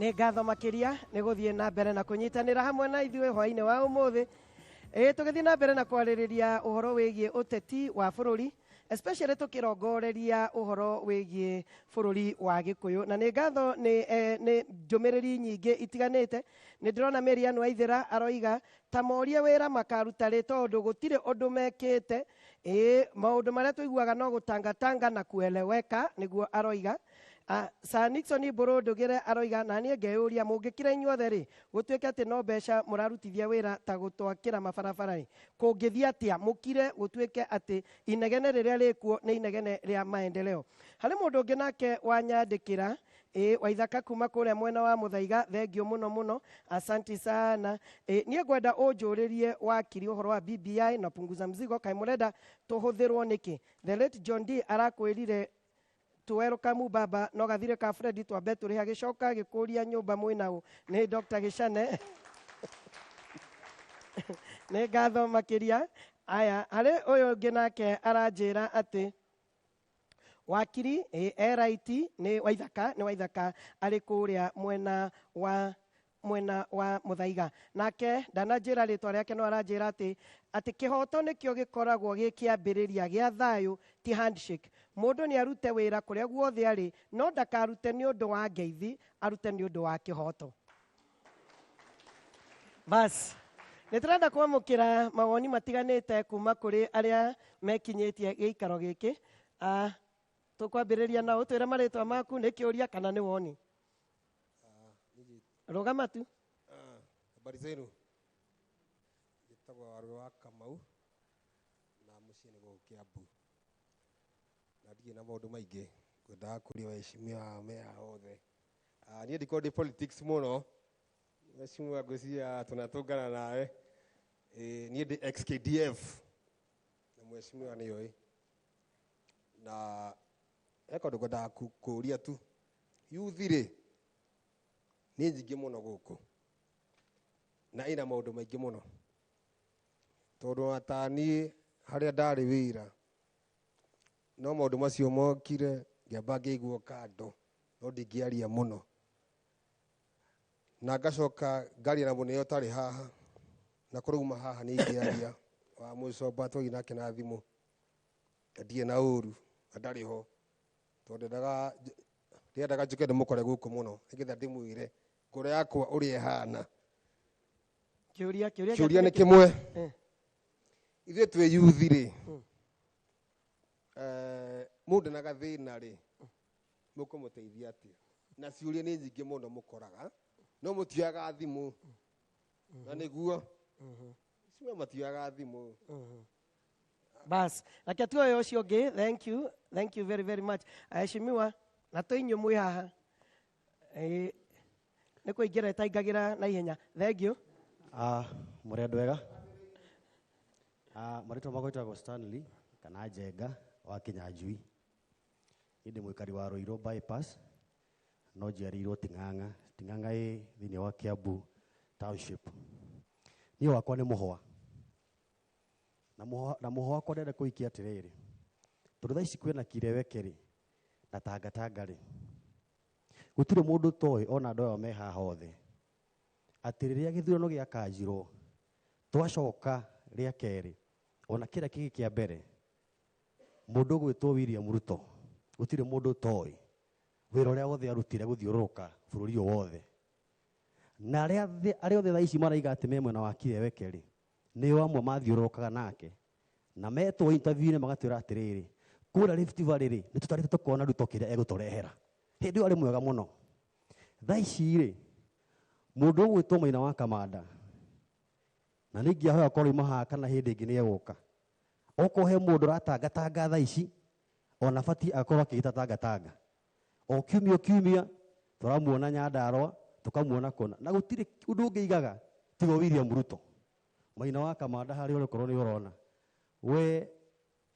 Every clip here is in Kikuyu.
Nĩ ngatho makĩria nĩ gũthiĩ na mbere na kũnyitanĩra hamwe na ithuĩ hwainĩ wa ũmũthĩ. Ĩ tũgĩthiĩ na mbere na kwarĩrĩria ũhoro wĩgiĩ ũteti wa bũrũri, especially tũkĩrongoreria ũhoro wĩgiĩ bũrũri wa Gĩkũyũ. Na nĩ ngatho nĩ nĩ ndũmĩrĩri nyingĩ itiganĩte. Nĩ ndĩrona Marian Waithĩra aroiga ta morie wĩra makaruta rĩ, tondũ gũtirĩ ũndũ mekĩte. Ĩ maũndũ marĩa tũiguaga no gũtangatanga na kueleweka, nĩguo aroiga. Sir Nixon Mbũrũ Ndũgĩre aroiga na niĩ ngeyũria mũngĩkira inyuothe rĩ, gũtuĩke atĩ no mbeca mũrarutithia wĩra ta gũtwakĩra mabarabara rĩ, kũngĩthiĩ atĩa mũkire gũtuĩke atĩ inegene rĩrĩa rĩkuo nĩ inegene rĩa maendeleo. Harĩ mũndũ ũngĩ nake wanyandĩkĩra, ĩ Waithaka kuma kũrĩa mwena wa Mũthaiga, thengio mũno mũno, asanti sana. Ĩ niĩ ngwenda ũnjũrĩrie wakiri ũhoro wa BBI na punguza mzigo, kaĩ mũrenda tũhũthĩrwo nĩkĩ? The late John D arakwĩrire tuwerukamu baba no gathire ka Fred twambe tũrĩha gĩcoka gĩkũria nyũmba mwĩna ũ nĩ Dr. Gĩcane. Nĩ ngatho makĩria. Aya, harĩ ũyũ ũngĩ nake aranjĩra atĩ wakiri RIT nĩ Waithaka, nĩ Waithaka arĩ kũrĩa mwena wa Mũthaiga. Nake ndananjĩra rĩtwa rĩake, no aranjĩra atĩ kĩhoto nĩkĩo gĩkoragwo gĩ kĩambĩrĩria gĩa thayũ, ti handshake. Mũndũ nĩ arute wĩra kũrĩa guothe arĩ, no ndakarute nĩ ũndũ wa ngeithi, arute nĩ ũndũ wa kĩhoto. Bas, nĩ tũrenda kwamũkĩra mawoni matiganĩte kuma kũrĩ arĩa mekinyĩtie gĩikaro gĩkĩ. Tũkwambĩrĩria na ũtwĩre marĩtwa maku, nĩ kĩũria kana nĩ woni. Rũgama tu. Habari zenu. Njĩtagwo Warũĩ wa Kamau na mũciĩ nĩ gũkũ Kiambu. Na ndirĩ na maũndũ maingĩ, ngwendaga kũria waheshimiwa me haha othe. Niĩ ndikoragwo ndĩ politics mũno. Mheshimiwa, ngwĩciria tunatũngana nawe. Niĩ ndĩ ex-KDF na mheshimiwa nĩ oĩ. Na he kaũndũ ngwendaga kũũria tu. Youth rĩ, nĩ nyingĩ mũno gũkũ na ĩna maũndũ maingĩ mũno, tondũ ona ta niĩ harĩa ndarĩ wĩra no maũndũ macio mokire ngĩamba ngĩiguo kando, no ndingĩaria mũno, na ngacoka ngaria na mũnene ũtarĩ haha na kũrauma haha nĩ ingĩaria wa mũcomba twaria nake na thimũ na ndirĩ na ũru na ndarĩ ho, tondũ ndiendaga njũke ndĩmũkore gũkũ mũno nĩgetha ndĩmwĩre ngoro yakwa ũrĩa ĩhana. Kĩũria Kĩũria gĩaku nĩ kĩmwe. Ithuĩ twĩ youth rĩ, mũndũ na gathĩna rĩ, mũkũmũteithia atĩa? Na ciũria nĩ nyingĩ mũno mũkoraga no mũtioyaga thimũ, na nĩguo cio matioyaga thimũ. Bas, reke tuoye ũcio ũngĩ. Thank you, thank you very very much, aheshimiwa. Na twĩ inyuĩ mwĩ haha. Ĩ, nĩ kũingĩra ĩtaingagĩra na ihenya. Thank you. Mũrĩ andũ ega. Marĩtwa makwa ĩtagwo Stanley kana Njenga wa Kinyanjui. Niĩ ndĩ mũikari wa Ruiru bypass, no njiarĩirwo Ting'ang'a. Ting'ang'a ĩ thĩinĩ wa Kiambu Township. Niĩ wakwa nĩ mũhwa. Na mũhwa wakwa ndĩrenda kũikia atĩrĩrĩ, tondũ thaa ici kwĩna Kireweke rĩ na Tangatanga rĩ, gũtirĩ mũndũ ũtoĩ, ona andũ aya me haha othe, atĩ rĩrĩa gĩthurano gĩakanjirwo twacoka rĩa kerĩ, ona kĩrĩa kĩngĩ kĩa mbere, mũndũ ũgwĩtwo William Ruto, gũtirĩ mũndũ ũtoĩ wĩra ũrĩa wothe arutire gũthiũrũrũka bũrũri ũyũ wothe. Na arĩa othe thaa ici maraiga atĩ me mwena wa Kireweke rĩ, nĩo amwe mathiũrũrũkaga nake na metwo interview-inĩ magatwĩra atĩrĩrĩ, kũrĩa Rift Valley rĩ, nĩ tũtarĩte tũkona Ruto kĩrĩa egũtũrehera. Hĩndĩ ĩyo arĩ mwega mũno. Thaa ici rĩ, mũndũ ũgwĩtwo Maina wa Kamanda, na nĩ ingĩahoya korwo auma haha kana hĩndĩ ĩngĩ nĩ egũka, okorwo he mũndũ ũratangatanga thaa ici, ona batiĩ akorwo akĩĩta tangatanga o kiumia o kiumia, tũramuona Nyandarũa, tũkamuona kũna, na gũtirĩ ũndũ ũngĩ aigaga tiga William Ruto. Maina wa Kamanda, harĩa ũrĩkorwo nĩ ũrona we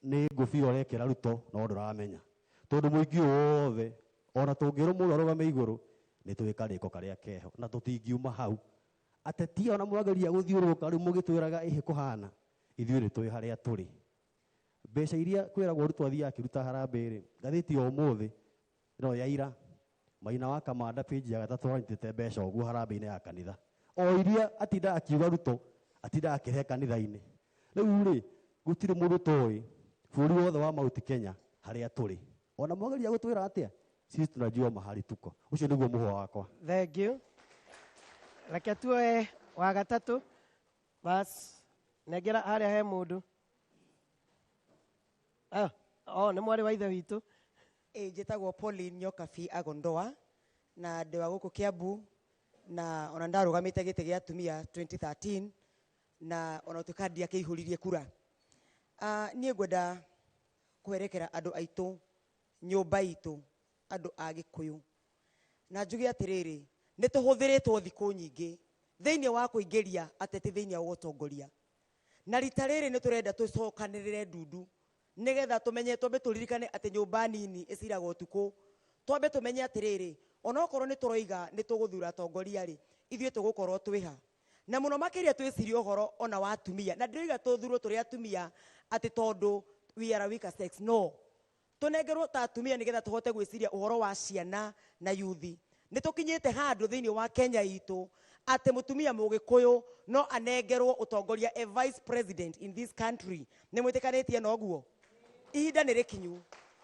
nĩ ngũbia ũrekĩra Ruto, no ndũramenya, tondũ mũingĩ ũyũ wothe, ona tũngĩrwo mũndũ arũgame igũrũ, nĩ tũĩ karĩko karĩa keho na tũtingiuma hau. Ateti ona mwageria gũthiũrũrũka rĩu mũgĩtwĩraga ĩhĩ kũhana, ithuĩ nĩ tũĩ harĩa tũrĩ. Mbeca iria kwĩragwo Ruto athiaga akĩruta harambee rĩ, ngathĩti ya ũmũthĩ no ya ira. Maina wa Kamanda page ya gatatũ anyitĩte mbeca ũguo harambee-inĩ ya kanitha o iria atinda akiuga Ruto atinda akĩrehe kanitha-inĩ. Rĩu rĩ gũtirĩ mũndũ toĩ bũrũri wothe wa Mount Kenya harĩa tũrĩ, ona mwageria gũtwĩra atĩa, sisi tunajua mahali tuko. Ũcio nĩguo mũhwa wakwa. Thank you. Reke tuoe wa gatatũ. Bas, nengera harĩa he mũndũ. Ah, oh, nĩ mwarĩ wa ithe witũ. Ĩ njĩtagwo Pauline Nyokabi Agondoa na ndĩ wa gũkũ Kiambu, na ona ndarũgamĩte gĩtĩ gĩa atumia 2013 na ona ũtuĩka ndiakĩihũririe kura. Niĩ ngwenda kwerekera andũ aitũ, nyũmba itũ, andũ a Gĩkũyũ, na njuge atĩrĩrĩ, nĩ tũhũthĩrĩtwo thikũ nyingĩ thĩinĩ wa kũingĩria ateti thĩinĩ wa ũtongoria, na rita rĩrĩ nĩ tũrenda tũcokanĩrĩre ndundu nĩgetha tũmenye, twambe tũririkane atĩ nyũmba nini ĩciraga ũtukũ, twambe tũmenye atĩrĩrĩ, onokorwo nĩ tũroiga nĩ tũgũthura atongoria rĩ, ithuĩ tũgũkorwo twĩha, na mũno makĩria twĩcirie ũhoro ona wa atumia, na ndĩroiga tũthurwo tũrĩ atumia atĩ tondũ we are a weaker sex, no tũnengerwo ta atumia nĩgetha tũhote gwĩciria ũhoro wa ciana na yuthi. Nĩ tũkinyĩte handũ thĩinĩ wa Kenya itũ atĩ mũtumia mũgĩkũyũ no anengerwo ũtongoria, a vice president in this country. Nĩ mwĩtĩkanĩtie na ũguo? Ihinda nĩ rĩkinyu,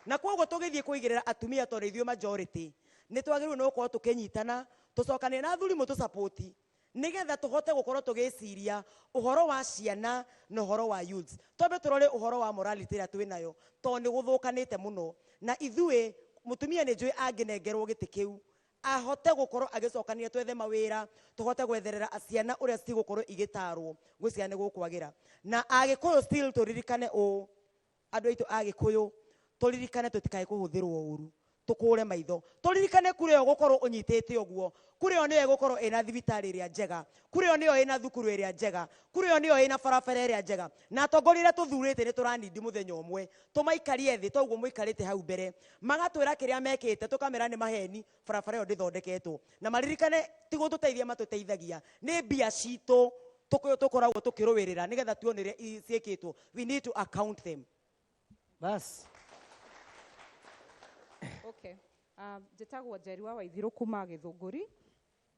na koguo tũgĩthiĩ kũigĩrĩra atumia tondũ ithuĩ majority nĩ twagĩrĩirwo nĩ gũkorwo tũkĩnyitana, tũcokanĩre na athuri mũtũsapoti nĩgetha tũhote gũkorwo tũgĩciria ũhoro wa ciana na ũhoro wa youths. Twambe tũrore ũhoro wa morality ĩrĩa twĩnayo tondũ nĩ gũthũkanĩte mũno, na ithuĩ mũtumia nĩ njũĩ angĩnengerwo gĩtĩ kĩu ahote gũkorwo agĩcokania, twethe mawĩra, tũhote gwetherera ciana ũrĩa cigũkorwo igĩtarwo, ngwĩciria nĩ gũkwagĩra. Na Agĩkũyũ still tũririkane ũũ, andũ aitũ Agĩkũyũ tũririkane tũtikae kũhũthĩrwo ũru, tũkũre maitho, tũririkane kura ĩyo gũkorwo ũnyitĩte ũguo, kura ĩyo nĩyo ĩgũkorwo ĩna thibitarĩ ĩrĩa njega, kura ĩyo nĩyo ĩna thukuru ĩrĩa njega, kura ĩyo nĩyo ĩna barabara ĩrĩa njega, na atongoria arĩa tũthurĩte nĩ tũranindi mũthenya ũmwe tũmaikarie thĩ toguo mũikarĩte hau mbere, magatwĩra kĩrĩa mekĩte, tũkamera nĩ maheni, barabara ĩyo ndĩthondeketwo, na maririkane ti gũtũteithia matũteithagia, nĩ mbia citũ tũkoragwo tũkĩrũĩrĩra nĩgetha tuone ũrĩa ciĩkĩtwo. We need to account them. Bas. Okay. Njĩtagwo Njeri wa Waithiru kuma Gĩthũngũri,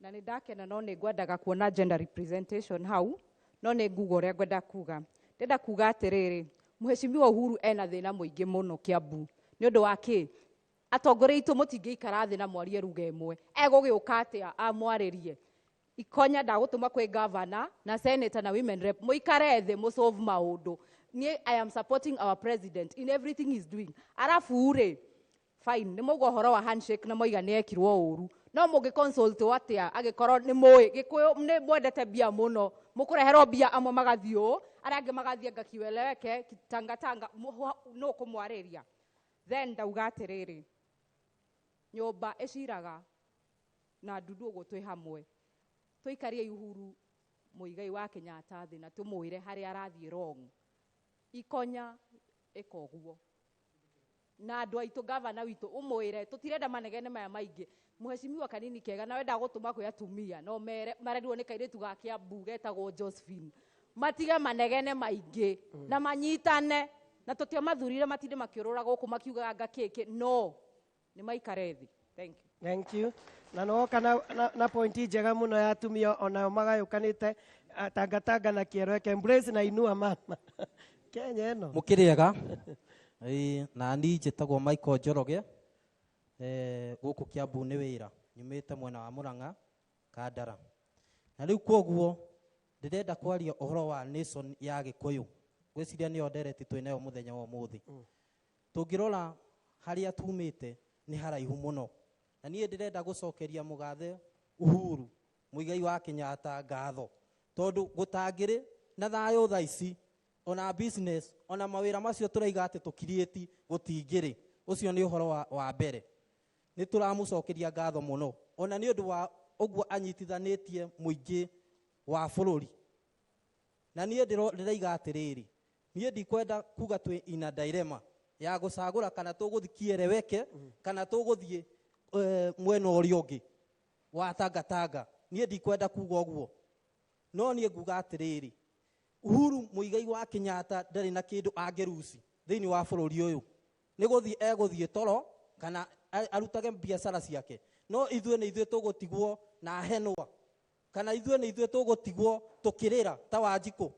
na nĩ ndakena no nĩ ngwendaga kuona gender representation hau, no nĩ nguga ũrĩa ngwenda kuga. Ndĩrenda kuga atĩrĩrĩ, Mheshimiwa Uhuru ena thĩna mũingĩ mũno Kiambu. Nĩ ũndũ wa kĩ? Atongoria aitũ mũtingĩikara thĩ na mwarie ruga ĩmwe. Egũgĩũka atĩa amwarĩrie? Ikonya ndagũtũma kwĩ governor na senator na women rep, mũikare thĩ mũsolve maũndũ. Niĩ I am supporting our president in everything he's doing. Arabu rĩ, fine, nĩ mauga ũhoro wa handshake na moiga nĩ ekirwo ũru, no mũngĩ consult atĩa angĩkorwo nĩ mũĩ Gĩkũyũ nĩ mwendete mbia mũno, mũkũreherwo mbia amwe magathiĩ ũũ, arĩa angĩ magathiĩ anga kiweleweke tangatanga, nũ kũmwarĩria? Then ndauga atĩrĩrĩ, nyũmba ĩciraga na ndundu ũguo twĩ hamwe, tũikarie Uhuru Muigai wa Kenyatta thĩ na tũmwĩre harĩa arathiĩ wrong. Ikonya ĩka ũguo na andũ aitũ, gavana witũ ũmwĩre tũtirenda manegene maya maingĩ. Mheshimiwa kanini kega na wenda gũtũma kwĩ atumia no mere marerirwo nĩ kairĩtu ga Kiambu getagwo Josephine, matige manegene maingĩ na manyitane, na tũtiamathurire matinde makĩũrũra gũkũ makiugaga anga kĩkĩ, no nĩ maikare thĩ. Thank you. Thank you. Na nĩwoka na pointi njega mũno ya atumia onao magayũkanĩte tangatanga na kĩerweke. Embrace na inua mama Kenya ĩno. Mũkĩrĩega? Ĩĩ, na niĩ njĩtagwo Michael Njoroge, gũkũ Kiambu nĩ wĩra, nyumĩte mwena wa Murang'a Kandara. Na rĩu koguo ndĩrenda kwaria ũhoro wa nation ya Gĩkũyũ. Ngwĩciria nĩyo ndereti twĩnayo mũthenya wa ũmũthĩ. Tũngĩrora harĩa tumĩte nĩ haraihu mũno. Na niĩ ndĩrenda gũcokeria mũgathe Uhuru Muigai wa Kenyatta ngatho, tondũ gũtangĩrĩ na thayũ thaa ici, ona business, ona mawĩra macio tũraiga atĩ tũkiriĩti gũtingĩrĩ. Ũcio nĩ ũhoro wa mbere. Nĩ tũramũcokeria ngatho mũno, ona nĩ ũndũ wa ũguo anyitithanĩtie mũingĩ wa bũrũri. Na niĩ ndĩraiga atĩrĩrĩ, niĩ ndikwenda kuga twĩ ina dilemma ya gũcagũra kana tũgũthiĩ kĩeleweke kana tũgũthiĩ mwena ũrĩa ũngĩ wa tangatanga. Niĩ ndikwenda kuga ũguo, no niĩ nguga atĩrĩrĩ, Uhuru Muigai wa Kenyatta ndarĩ na kĩndũ angĩruci thĩinĩ wa bũrũri ũyũ. Nĩ gũthiĩ egũthiĩ toro kana arutage biacara ciake. No ithuĩ nĩ ithuĩ tũgũtigwo na henwa, kana ithuĩ nĩ ithuĩ tũgũtigwo tũkĩrĩra ta Wanjikũ.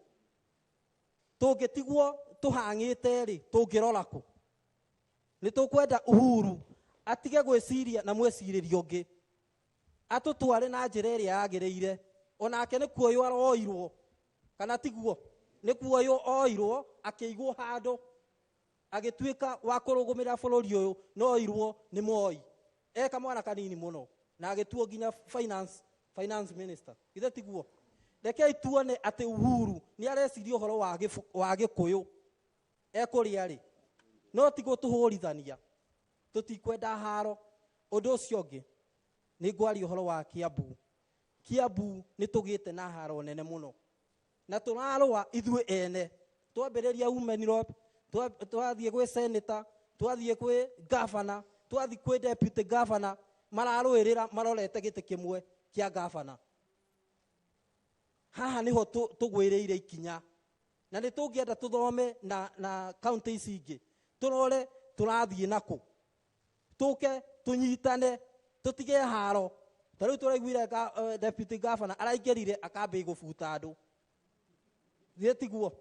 Tũngĩtigwo tũhang'ĩte rĩ, tũngĩrora kũ? Nĩ tũkwenda Uhuru atige gwĩciria na mwĩcirĩrio ũngĩ, atũtware na njĩra ĩrĩa yagĩrĩire. Onake nĩ kuoywo aroirwo, kana tiguo? Nĩ kuoywo oirwo akĩigwo handũ, agĩtuĩka wa kũrũgũmĩrĩra bũrũri ũyũ, no oirwo nĩ Moi e kamwana kanini mũno, na agĩtuo nginya finance minister. Githĩ tiguo? Rekei tuone atĩ Uhuru nĩ areciria ũhoro wa Gĩkũyũ ekũrĩa rĩ, no ti gũtũhũrithania. Tũtikwenda haro. Ũndũ ũcio ũngĩ nĩ ngwaria ũhoro wa Kiambu. Kiambu nĩ tũgĩte na haro nene mũno, na tũrarũa ithuĩ ene. Twambĩrĩria women rep, twathiĩ gwĩ senator, twathiĩ kwĩ governor, twathiĩ kwĩ deputy governor, mararũĩrĩra marorete gĩtĩ kĩmwe kĩa governor. Haha nĩho tũgwĩrĩire ikinya, na nĩ tũngĩenda tũthome na county ici ingĩ, tũrore tũrathiĩ nakũ, tũke tũnyitane, tũtige haro. Ta rĩu tũraiguire deputy governor araingĩrire akambia gũbuta andũ. Githĩ tiguo?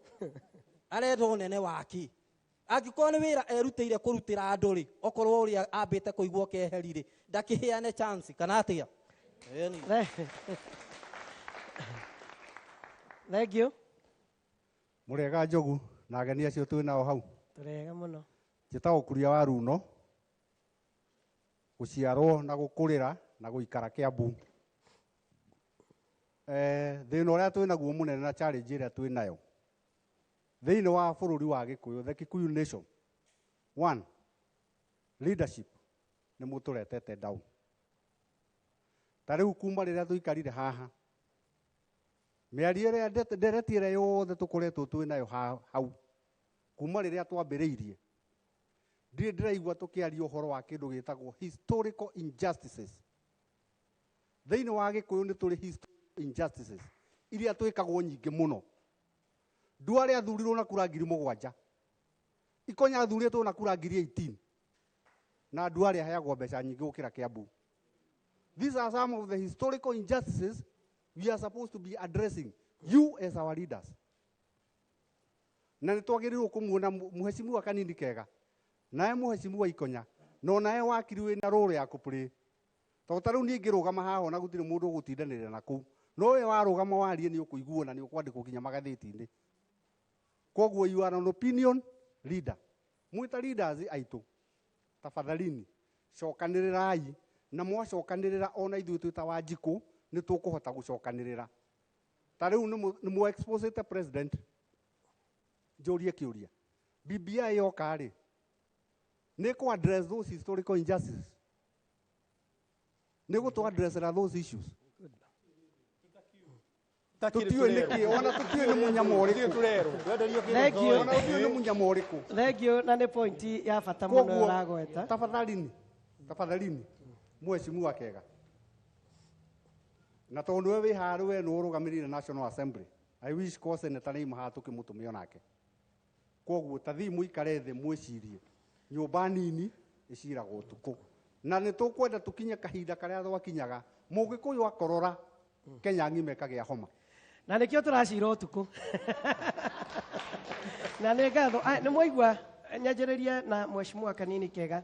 Arenda ũnene wake. Angĩkorwo nĩ wĩra erutĩire kũrutĩra andũ rĩ, okorwo ũrĩa ambĩte kũigua keheri rĩ, ndakĩheane chance kana atĩa? Ĩni. Thank you. Mũrĩega Njogu na ageni acio twĩ nao hau. Tũrĩega mũno. Njĩtagwo Kuria wa Runo, gũciarwo na gũkũrĩra na gũikara Kiambu. Thĩna ũrĩa twĩ naguo mũnene na challenge ĩrĩa twĩ nayo thĩinĩ wa bũrũri wa Gĩkũyũ, the Kikuyu nation, one, leadership nĩ mũtũretete down. Ta rĩu kuma rĩrĩa tũikarire haha, mĩario ĩrĩa ndereti ĩrĩa yothe tũkoretwo twĩ nayo hau kuma rĩrĩa twambĩrĩirie, ndirĩ ndĩraigua tũkĩaria ũhoro wa kĩndũ gĩtagwo historical injustices. Thĩinĩ wa Gĩkũyũ nĩ tũrĩ historical injustices iria twĩkagwo nyingĩ mũno. Nduare athurirwo na kura 7,000, Ikonya athurĩtwo na kura 18,000, na Nduare aheagwo mbeca nyingĩ gũkĩra Kiambu. These are some of the historical injustices we are supposed to be addressing, you as our leaders. Na nĩ twagĩrĩirwo kũmuona mũhecimiwa Kanini Kega, nawe mũhecimiwa Ikonya, no nawe wakiri wĩna role ya kũplay. Tondũ ta rĩu niĩ ingĩrũgama haha ona gũtirĩ mũndũ ũgũtindanĩrĩra na kũu, no we warũgama warie nĩ ũkũiguo na nĩ ũkwandĩkwo nginya magathĩti-inĩ. Koguo you are an opinion leader. Mwĩ ta leaders aitũ, tafadhalini cokanĩrĩrai, na mwacokanĩrĩra ona ithuĩ twĩ ta Wanjikũ nĩ tũkũhota gũcokanĩrĩra. Ta rĩu nĩ mũ exposete president. Njũrie kĩũria, BBI yoka rĩ, nĩ kũ address those historical injustices? Nĩ gũtũ addressera those issues? Tũtiũĩ nĩkĩ, ona tũtiũĩ nĩ mũnyamũ ũrĩkũ. Thank you. Ona tũtiũĩ nĩ mũnyamũ ũrĩkũ. Thank you, na nĩ point ya bata mũno Koguo, ũragweta. Tafadhalini, tafadhalini, mheshimiwa Kega, na tondũ we wĩ haha we nĩwe ũrũgamĩrĩire National Assembly, I wish ko senator nĩ haha tũkĩmũtũmia onake. Koguo ta thiĩ mũikare thĩ mwĩcirie, nyũmba nini ĩciragwo ũtukũ, na nĩ tũkwenda tũkinye kahinda karĩa twakinyaga mũgĩkũyũ akorora Kenya ng'ima ĩkagĩa homa. Na nĩkĩo tũracira ũtukũ. Na nĩ ngatho. Nĩ mwaigua nyanjĩrĩrie na mheshimiwa Kanini Kega.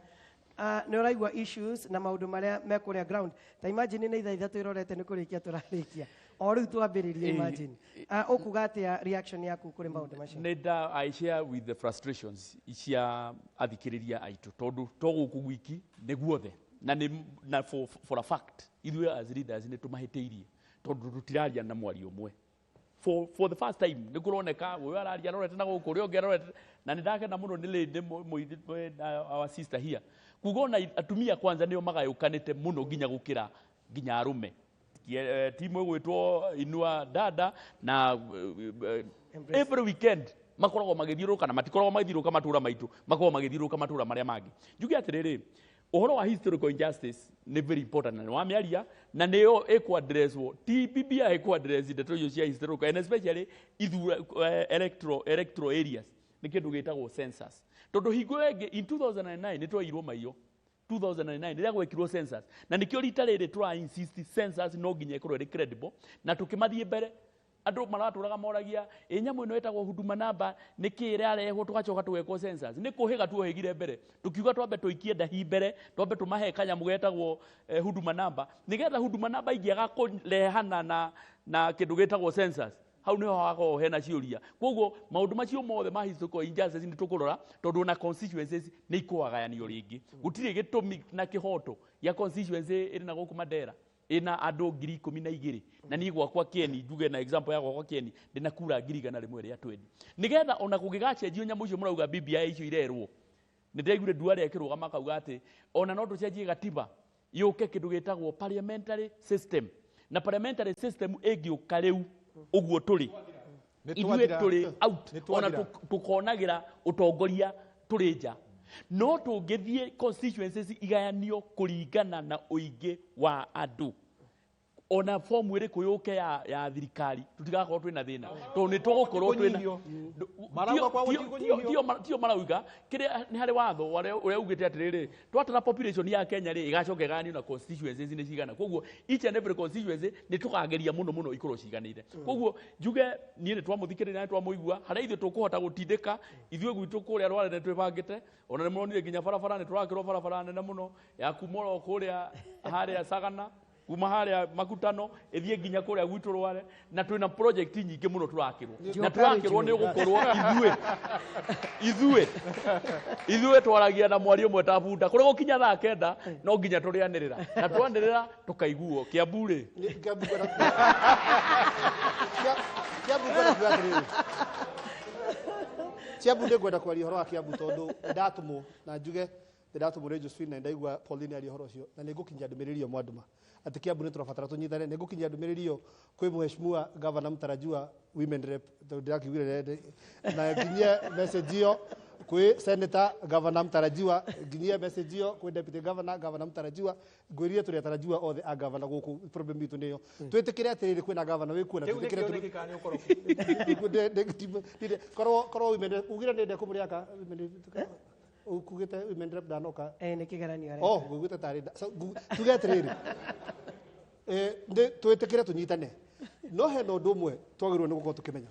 Nĩ ũraigua issues na maũndũ marĩa me kũrĩa ground. Ta imagine nĩ thaa 3 ĩrorete nĩ kũrĩkia tũrarĩkia. O rĩu twambĩrĩrie, imagine. Ũkuga atĩa reaction yaku kũrĩ maũndũ macio? Nĩ nda I share with the frustrations cia athikĩrĩria aitũ, tondũ to gũkũ gwiki, nĩ guothe, na nĩ na for a fact ithuĩ as leaders nĩ tũmahĩtĩirie, tondũ tũtiraria na mwario ũmwe. For the first time nĩ kũroneka ũyũ araria arorete na gũkũ, ũrĩa ũngĩ arorete, na nĩ ndakena mũno nĩ lady our sister here kuga ona atumia kwanza nĩo magayũkanĩte mũno nginya gũkĩra nginya arũme. Timu ĩgwĩtwo Inua Dada na every weekend makoragwo magĩthiũrũrũka, na matikoragwo magĩthiũrũrũka matũra maitũ, makoragwo magĩthiũrũrũka matũra marĩa mangĩ. Njuge atĩrĩrĩ, ũhoro wa historical injustice nĩ very important, na nĩ wamĩaria, na nĩyo ĩkũ-addresswo, ti BBI ĩkũ-address ndeto icio cia historical, and especially ithura, electoral areas, nĩ kĩndũ gĩtagwo census. Tondũ hingo ĩyo ĩngĩ in 2009 nĩ twairwo maiyo. 2009 rĩrĩa gwekirwo census, na nĩkĩo rita rĩrĩ tũra insist census no nginya ĩkorwo ĩrĩ credible, na tũkĩmathiĩ mbere andũ maratũraga moragia ĩ nyamũ ĩno ĩtagwo Huduma Number nĩkĩ ĩrarehwo, tũgacoka tũgekwo census. Nĩ kũhĩga tuohĩgire mbere, tũkiuga twambe tũikie ndahi mbere, twambe tũmahe kanyamũ getagwo Huduma Number, nĩgetha Huduma Number ingĩaga kũrehana na kĩndũ gĩtagwo census, hau niho hakorwo hena ciũria. Koguo maũndũ macio mothe ma historical injustices nĩ tũkũrora, tondũ ona constituencies nĩ ikũgayanio rĩngĩ. Gũtirĩ gĩtũmi na kĩhoto gĩa constituency ĩrĩ na gũkũ Mandera ĩna andũ 12,000, na niĩ gwakwa Kieni, njuge na example ya gwakwa Kieni, ndĩna kura 120,000, nĩgetha ona kũngĩgacenjio nyamũ icio mũrauga BBI icio irerwo, nĩ ndĩraiguire Duale akĩrũgama akauga atĩ ona no tũcenjie gatiba yũke kĩndũ gĩtagwo parliamentary system, na parliamentary system ĩngĩũka rĩu ũguo tũrĩ ithuĩ tũrĩ out, ona tũkonagĩra ũtongoria tũrĩ nja. No tũngĩthiĩ constituencies igayanio kũringana na ũingĩ wa andũ, ona fomu ĩrĩkũ yũke ya thirikari, tũtigakorwo twĩna thĩna, tondũ nĩ tũgũkorwo twĩna tio marauga kĩrĩa nĩ harĩ watho ũrĩa ugĩte atĩrĩrĩ, twatara population ya Kenya rĩ, ĩgacoka ĩgayanio na constituencies nĩ cigana. Koguo each and every constituency nĩ tũkageria mũno mũno ikorwo ciganĩire. Koguo njuge niĩ nĩ twamũthikĩrĩria na nĩ twamũigua, harĩa ithuĩ tũkũhota gũtindĩka ithuĩ gwitũ kũrĩa Rware nĩ twĩbangĩte, ona nĩ mũronire nginya barabara nĩ tũrakĩrwo barabara nene mũno ya kuma oro kũrĩa harĩa Sagana, kuma harĩa Makutano ĩthiĩ nginya kũrĩa gwitũ Rware, na twĩna project nyingĩ mũno tũrakĩrwo, na tũrakĩrwo nĩ gũkorwo ithuĩ twaragia na mwario ũmwe ta bunda, kũrĩa gũkinya thaa 9 no nginya tũrĩanĩrĩra, na twanĩrĩra tũkaiguo. Kiambu rĩ, Kiambu nĩ ngwenda kwaria ũhoro wa Kiambu tondũ ndatũmwo na njuge ndatũmwo nĩ Josephine na ndaigua Pauline aria ũhoro ũcio, na nĩ ngũkinyia ndũmĩrĩri ĩyo mwandũma atĩ Kiambu nĩ tũrabatara tũnyitane. Nĩ ngũkinyia ndũmĩrĩri ĩyo kwĩ mheshimiwa governor mtarajiwa women rep, tondũ ndĩrakiugire, na nginyie message ĩyo kwĩ senator governor mtarajiwa, nginyie message ĩyo kwĩ deputy governor, governor mtarajiwa, ngwĩrire tũrĩ atarajiwa othe a governor gũkũ. Problem itũ nĩyo twĩtĩkĩre atĩrĩrĩ kwĩna governor wĩkuo, na twĩtĩkĩre korwo women rep ugire nĩ ndekũmũrĩa ka ukugite women rep ndanoka nĩ kĩgeranio areka. Oh, ngugite tarĩ tuge atĩrĩrĩ, nĩ twĩtĩkĩre tũnyitane, no hena ũndũ ũmwe twagĩrĩirwo nĩ gũkorwo tũkĩmenya,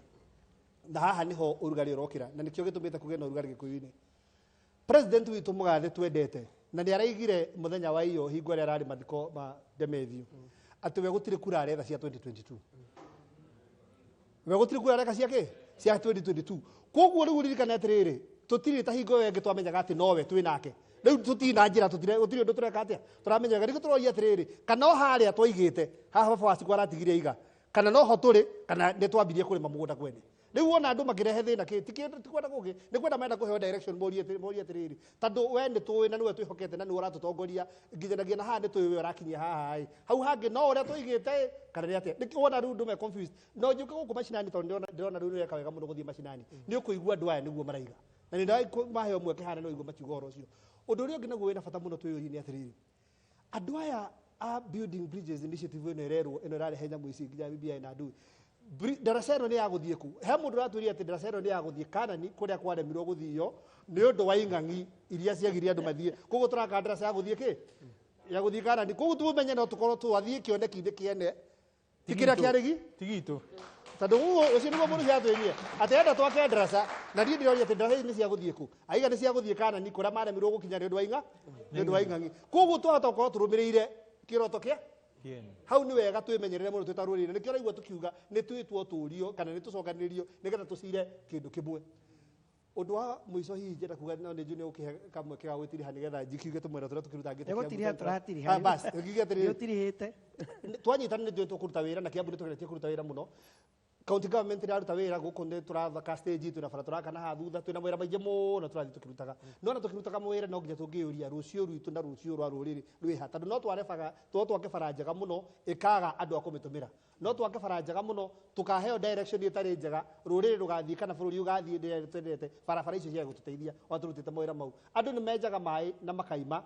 na haha nĩho ũrugarĩ ũrokĩra, na nĩkĩo gĩtũmĩte kũgĩe na ũrugarĩ Gĩkũyũ-inĩ. President witũ mũgathe twendete, na nĩ araigire mũthenya wa iyo hingo ĩrĩa ararĩ mathiko ma Demethiũ atĩ we gũtirĩ kura aretha cia 2022, we gũtirĩ kura areka cia kĩ cia 2022. Koguo rĩu ririkane atĩrĩrĩ, tũtirĩ ta hingo ĩyo ĩngĩ twamenyaga atĩ nowe twĩ nake, rĩu tũtirĩ na njĩra, gũtirĩ ũndũ tũreka atĩa tũramenyaga. Nĩkĩo tũroria atĩrĩrĩ, kana o harĩa twaigĩte haha baba wa Cikũ aratigire iga, kana noho tũrĩ, kana nĩ twambirie kũrĩma mũgũnda kwene. Rĩu wona andũ makĩrehe thĩna kĩ ti kwenda kũngĩ, nĩ kwenda marenda kũheo direction, morie atĩrĩrĩ, tondũ we nĩ tũĩ na nĩwe twĩhokete na nĩwe ũratũtongoria nginyanagia na haha nĩ tũĩ we ũrakinyia haha ĩ, hau hangĩ no ũrĩa tũigĩte kana nĩ atĩa. Nĩkĩo wona rĩu andũ me confused. No njũke gũkũ macinani, tondũ ndĩrona rĩu nĩweka wega mũno gũthiĩ macinani, nĩ ũkũigua andũ aya nĩguo maraiga, na nĩ maheo mweke hana no igua makiuga ũhoro ũcio. Ũndũ ũrĩa ũngĩ naguo wĩna bata mũno twĩyũrie nĩ atĩrĩrĩ, andũ aya a Building Bridges Initiative ĩno ĩrerwo ĩno ĩrarehe nyamũ ici nginya BBI na ndui, ndaraca ĩno nĩ ya gũthiĩ kũ? He mũndũ ũratwĩrire atĩ ndaraca ĩno nĩ ya gũthiĩ Kanani kũrĩa kwaremirwo gũthio nĩ ũndũ wa ing'ang'i iria ciagirie andũ mathiĩ. Koguo tũraka ndaraca ya gũthiĩ kĩ? Ya gũthiĩ Kanani. Koguo tũmenye no tũkorwo twathiĩ kĩoneki-inĩ kĩene, ti kĩrĩa kĩarĩgi tigitũ, tondũ ũcio nĩguo mũndũ ciatwĩrire atĩ enda twake ndaraca, na niĩ ndĩroria atĩ ndaraca ici nĩ cia gũthiĩ kũ? Aiga nĩ cia gũthiĩ Kanani kũrĩa maremirwo gũkinya nĩ ũndũ wa ing'a, nĩ ũndũ wa ing'ang'i. Koguo twahota gũkorwo tũrũmĩrĩire kĩroto kĩa hau. Nĩ wega twĩmenyerere mũno twĩ ta rũrĩrĩ, nĩkĩo ũraigua tũkiuga nĩ twĩtwo tũrio kana nĩ tũcokanĩrĩrio nĩgetha tũcire kĩndũ kĩmwe. Ũndũ wa mũico hihi njenda kuga, no nĩ njũĩ nĩ ũkĩhe kamweke ga gwĩtiriha nĩgetha njikiuge tũmwena tũrĩa tũkĩrutangĩte. Nĩ gũtiriha tũratiriha. Bas, ngiuge atĩrĩrĩ, Nĩ ũtirihĩte. Twanyitana nĩ njũĩ tũkũruta wĩra, na Kiambu nĩ tũgeretie kũruta wĩra mũno. County government ĩraruta wĩra gũkũ, nĩ tũrathaka stage, twĩna bara tũraka na haha thutha, twĩna mawĩra maingĩ mũno tũrathiĩ tũkĩrutaga. No na tũkĩrutaga mawĩra no nginya tũngĩyũria rũciũ rwitũ na rũciũ rwa rũrĩrĩ rwĩha, tondũ no tware bara, no twake bara njega mũno ĩkaga andũ a kũmĩtũmĩra, no twake bara njega mũno tũkaheo direction ĩtarĩ njega, rũrĩrĩ rũgathiĩ kana bũrũri ũgathiĩ ndĩrĩa twendete, barabara icio ciage gũtũteithia ona tũrutĩte mawĩra mau. Andũ nĩ menjaga maĩ na makaima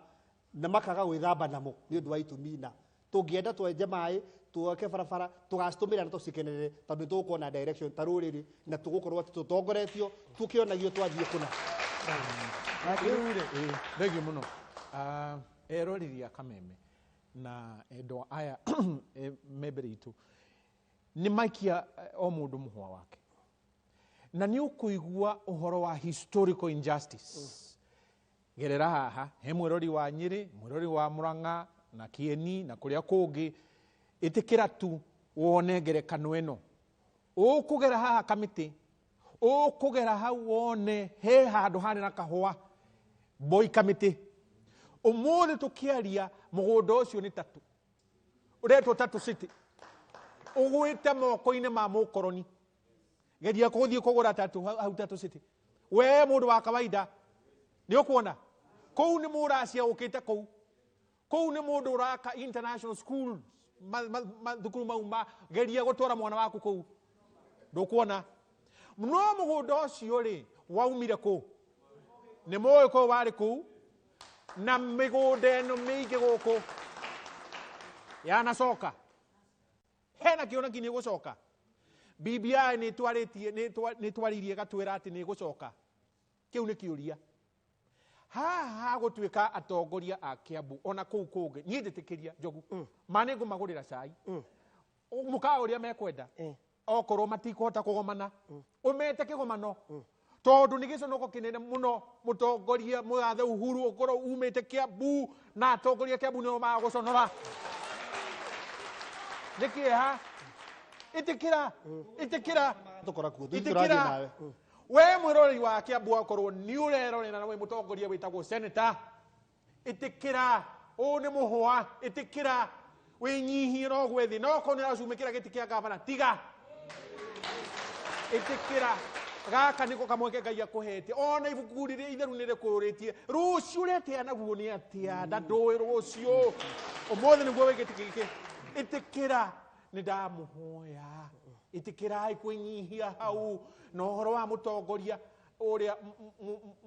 na makaga gwĩthamba namo nĩ ũndũ wa itũmi, na tũngĩenda twenje maĩ twake barabara tũgacitũmĩra na tũcikenerere, tondũ nĩ tũgũkorwo na direction ta rũrĩrĩ, na tũgũkorwo atĩ tũtongoretio tũkĩonagio twathiĩ kũna. Rĩu rĩ, thengiũ mũno. Eroreri a Kameme na endwa aya me mbere itũ nĩ maikia o mũndũ mũhwa wake, na nĩ ũkũigua ũhoro wa historical injustice. Gerera haha he mwĩrori wa Nyĩrĩ, mwĩrori wa Murang'a na Kieni na kũrĩa kũngĩ, ĩtĩkĩra tu wone ngerekano ĩno. Ũkũgera haha Kamĩtĩ, ũkũgera hau wone he handũ harĩ na kahũa Mboi Kamĩtĩ. Ũmũthĩ tũkĩaria mũgũnda ũcio nĩ tatu, ũretwo Tatu City, ũgwĩte moko-inĩ ma mũkoroni. Geria kũthiĩ kũgũra tatu hau Tatu City, we mũndũ wa kawaida nĩ ũkuona kũu nĩ mũracia ũkĩte kũu, kũu nĩ mũndũ ũraka international schools, mathukuru mau ma geria gũtwara mwana waku kũu, ndũkuona. No mũgũnda ũcio rĩ waumire kũ? Nĩ mũĩ kũu warĩ kũu, na mĩgũnda ĩno mĩingĩ gũkũ yanacoka, hena kĩoneki nĩ gũcoka. BBI nĩ ĩtwarĩtie, nĩ ĩtwaririe ĩgatwĩra atĩ nĩ ĩgũcoka. Kĩu nĩ kĩũria. Haha gũtuĩka atongoria a Kiambu ona kũu kũngĩ, niĩ njĩtĩkĩria Njogu, ma nĩ ngũmagũrĩra cai mũkawa ũrĩa mekwenda, okorwo matikũhota kũgomana ũmete kĩgomano, tondũ nĩ gĩconoko kĩnene mũno mũtongoria mũgathe Uhuru ũkorwo umĩte Kiambu na atongoria Kiambu nĩo magũconora. Nĩ kĩeha. Ĩtĩkĩra, ĩtĩkĩra, Tũkora kuo, tũthiĩ ĩtĩkĩra. tũrathiĩ nawe. We mwĩroreri wa Kiambu akorwo nĩ ũrerorera na wĩ mũtongoria wĩtagwo senator, ĩtĩkĩra ũũ nĩ mũhũa, ĩtĩkĩra wĩnyihie no ũgwe thĩ, no okorwo nĩ ũracumĩkĩra gĩtĩ kĩa gavana tiga, ĩtĩkĩra gaka nĩko kamweke Ngai akũhete. Ona ibuku rĩrĩa itheru nĩ rĩkũrĩtie rũciũ ũretĩa naguo nĩ atĩa, na ndũĩ rũciũ ũmũthĩ nĩguo wĩ gĩtĩ gĩkĩ. Ĩtĩkĩra, nĩ ndamũhoya, ĩtĩkĩrai kwĩnyihia hau. Na ũhoro wa mũtongoria ũrĩa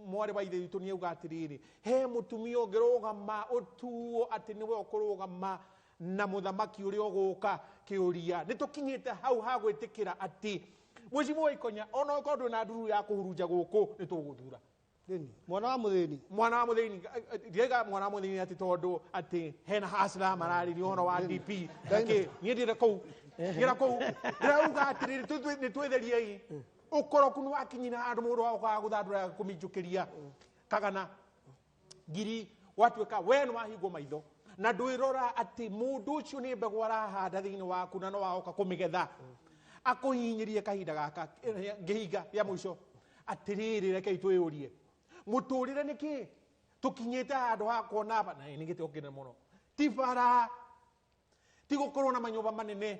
mwarĩ wa ithe witũ nĩ auga atĩrĩrĩ, he mũtumia ũngĩrũgama ũtuo atĩ nĩwe ũkũrũgama na mũthamaki ũrĩa ũgũka. Kĩũria nĩ tũkinyĩte hau ha gwĩtĩkĩra atĩ Mheshimiwa Ikonya, ona okorwo ndwĩ na nduru ya kũhurunja gũkũ, nĩ tũgũthura. Thĩni. Mwana wa mũthĩni. Mwana wa mũthĩni, ndiaiga mwana wa mũthĩni atĩ tondũ atĩ hena hasla mararĩria ũhoro wa DP. Nakĩ, niĩ ndĩra kũu, ndĩra kũu, ndĩrauga atĩrĩrĩ, nĩ twĩtheriei. Ũkoroku nĩ wakinyire handũ mũndũ wagokaga gũthandũra kũminjũkĩria kagana ngiri, gwatuĩka we nĩ wahingwo maitho na ndwĩrora atĩ mũndũ ũcio nĩ mbegũ arahanda thĩinĩ waku na no wagoka kũmĩgetha akũhinyĩrie kahinda gaka ngĩhinga rĩa mũico. Atĩrĩrĩ, rekei twĩyũrie mũtũrĩre nĩkĩ tũkinyĩte handũ ha kuona ba, na nĩ gĩtĩo kĩnene mũno, ti bara, ti gũkorwo na manyũmba manene,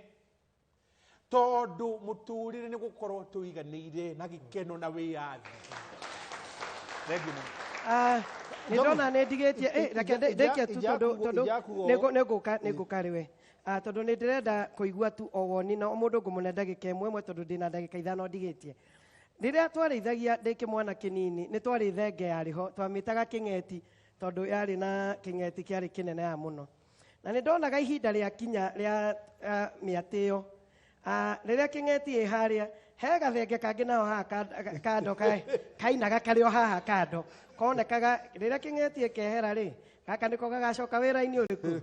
tondũ mũtũrĩre nĩ gũkorwo tũiganĩire na gĩkeno na wĩyathi. Thengiũ mũno. Nĩ ndona nĩ ndigĩtie, reke ndĩkie tu tondũ nĩ ngũka rĩwe. Tondũ nĩ ndĩrenda kũigua tu o woni na mũndũ ngũmũne ndagĩka ĩmwe ĩmwe tondũ ndĩna ndagĩka 5 ndigĩtie. Rĩrĩa twarĩithagia ndĩ kĩmwana kĩnini, nĩ twarĩ thenge yarĩ ho, twamĩtaga kĩng'eti tondũ yarĩ na kĩng'eti kĩarĩ kĩnene ya mũno. Na nĩ ndonaga ihinda rĩa kinya rĩa mĩatĩ ĩyo. Rĩrĩa kĩng'eti ĩ harĩa, he gathenge kangĩ nao haha kando kainaga karĩ o haha kando. Konekaga rĩrĩa kĩng'eti ĩkehera rĩ, gaka nĩko gagacoka wĩra-inĩ ũrĩkũ?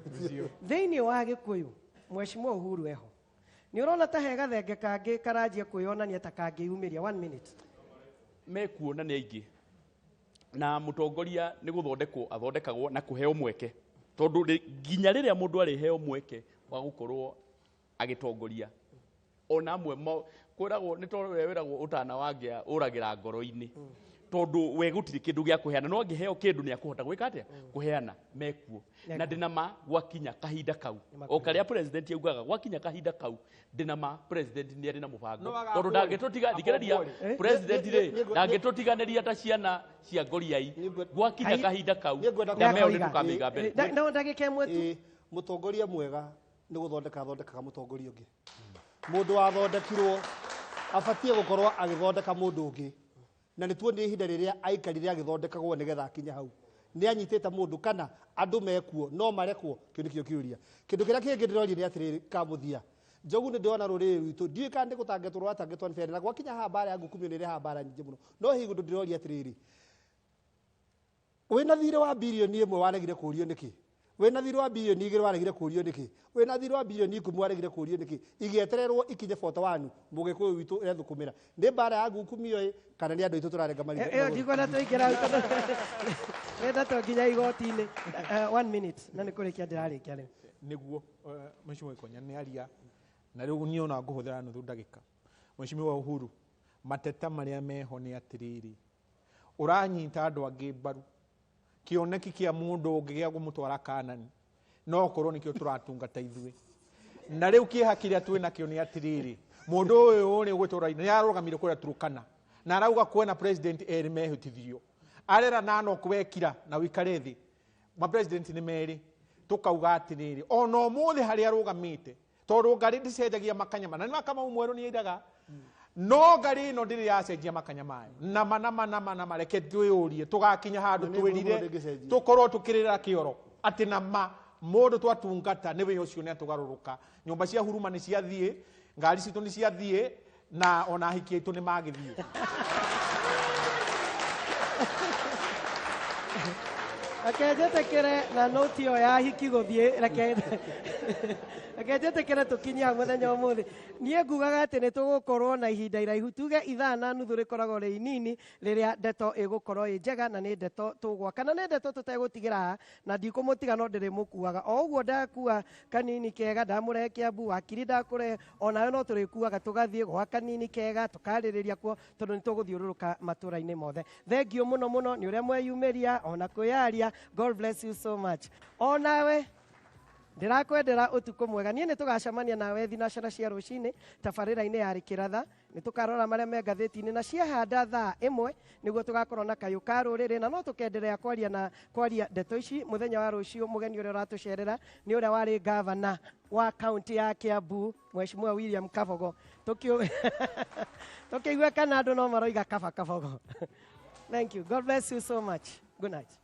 Thĩinĩ wa Gĩkũyũ, Mheshimiwa Uhuru eho. Nĩ ũrona ta he gathenge kangĩ karanjia kwĩyonania ta kangĩyumĩria? 1 minute. Mekuona nĩ aingĩ. Na mũtongoria nĩ gũthondekwo athondekagwo na kũheo mweke. Tondũ nginya rĩrĩa mũndũ arĩheo mweke wa gũkorwo agĩtongoria, ona amwe kwĩragwo nĩ tondũ ũrĩa wĩragwo ũtana wangĩa ũragĩra ngoro-inĩ. Tondũ we gũtirĩ kĩndũ gĩa kũheana, no angĩheo kĩndũ nĩ akũhota gwĩka atĩa? Kũheana mekuo. Na ndĩna ma gwakinya kahinda kau, o karĩa president augaga gwakinya kahinda kau, ndĩna ma president nĩ arĩ na mũbango. No Tondũ agakũũria. ndangĩtũtiga, thikĩrĩria, Akũũria. president rĩ, ndangĩtũtiganĩria ta ciana cia ngoriai. Gwakinya kahinda kau, nyama ĩyo nĩ tũkamĩiga mbere. No ndagĩka ĩmwe tu. Mũtongoria mwega nĩ gũthondeka athondekaga mũtongoria ũngĩ. Mũndũ wathondekirwo abatiĩ gũkorwo agĩthondeka mũndũ ũngĩ. Na nĩ tuonire ihinda rĩrĩa aikarire agĩthondekagwo nĩgetha akinye hau. Nĩ anyitĩte mũndũ kana andũ mekuo no marekwo, kĩu nĩkĩo kĩũria. Kĩndũ kĩrĩa kĩngĩ ndĩroria nĩ atĩrĩrĩ kamũthia. Njogu nĩ ndĩrona rũrĩrĩ rwitũ, ndiũĩ kana nĩ gũtangetwo rũratangetwo nĩ na gwakinya haha mbara ya ngukumio nĩ ĩrehaga mbara nyingĩ mũno. No hihi ũndũ ndĩroria atĩrĩrĩ, wĩna thirĩ wa birioni 1 waregire kũũrio nĩkĩ? Wĩna thirĩ wa bilioni 2 waregire kũrio nĩkĩ? Wĩna thirĩ wa bilioni 10 waregire kũrio nĩkĩ? Igĩetererwo ikinye 41 mũgĩkũyũ witũ ĩrethũkũmĩra. Nĩ mbara ya ngukumio ĩ kana nĩ andũ aitũ tũrarenga marigũ? Ĩyo ndikwenda tũingĩra hau tondũ wenda to nginya igoti-inĩ. One minute na nĩ kũrĩkia ndĩrarĩkia rĩu. Nĩguo Mheshimiwa Ikonya nĩ aria na rĩu niĩ ona ngũhũthĩra nuthu ndagĩka. Mheshimiwa Uhuru, mateta marĩa meho nĩ atĩrĩrĩ, ũranyita andũ angĩ mbaru kĩoneki kĩa mũndũ ũngĩ gĩa kũmũtwara Kanani no korwo nĩkĩo tũratungata ithuĩ. Na rĩu kĩeha kĩrĩa twĩ nakĩo nĩ atĩrĩrĩ, mũndũ ũyũ rĩ ũgwĩtwo Raila nĩ arũgamire kũrĩa Turkana na arauga kwĩna president erĩ mehĩtithio, arera na no kwekira na ũikare thĩ, ma president nĩ merĩ. Tũkauga atĩrĩrĩ, ona ũmũthĩ harĩa arũgamĩte, tondũ ngarĩ ndĩcenjagia makanya, na nĩ Kamau mwerũ nĩ airaga, no ngarĩ ĩno ndĩrĩ yacenjia makanya mayo. Nama nama nama nama, reke twĩyũrie tũgakinya handũ Na nĩ twĩrire ngũrũ ndĩngĩcenjia. tũkorwo tũkĩrĩra kĩoro atĩ nama mũndũ twatungata nĩwe ũcio nĩ atũgarũrũka. Nyũmba cia huruma nĩ ciathiĩ, ngari citũ nĩ ciathiĩ, na ona ahiki aitũ nĩ magĩthiĩ. Reke njĩtĩkĩre na noti ĩyo ya hiki gũthiĩ, reke njĩtĩkĩre tũkinye hau mũthenya ũmũthĩ. Niĩ ngugaga atĩ nĩ tũgũkorwo na ihinda iraihu, tuge ithaa na nuthu rĩkoragwo rĩ inini rĩrĩa ndeto ĩgũkorwo ĩ njega, na nĩ ndeto tũgwaka, na nĩ ndeto tũtegũtigĩra haha, na ndikũmũtiga no ndĩrĩmũkuaga. O ũguo ndakua kanini kega, ndamũrehe Kiambu, wakiri ndakũrehe, onawe no tũrĩkuaga tũgathiĩ gwa kanini kega, tũkarĩrĩria kuo, tondũ nĩ tũgũthiũrũrũka matũra-inĩ mothe. Thengiũ mũno mũno nĩ ũrĩa mweyumĩria ona kwĩyaria. God bless you so much. Onawe ndĩrakwendera ũtukũ mwega. Niĩ nĩ tũgacemania nawe thinacara cia rũcinĩ tabarĩra-inĩ ya Rĩkĩratha. Nĩ tũkarora marĩa me ngathĩti-inĩ na ciahanda thaa 1 nĩguo tũgakorwo na kayũ ka rũrĩrĩ, na no tũkenderea kwaria na kwaria ndeto ici mũthenya wa rũciũ. Mũgeni ũrĩa ũratũcerera nĩ ũrĩa warĩ gavana wa kaunti ya Kiambu, Mheshimiwa William Kabogo. Tũkĩigua kana andũ no maroiga kaba Kabogo. Thank you. God bless you so much. Good night.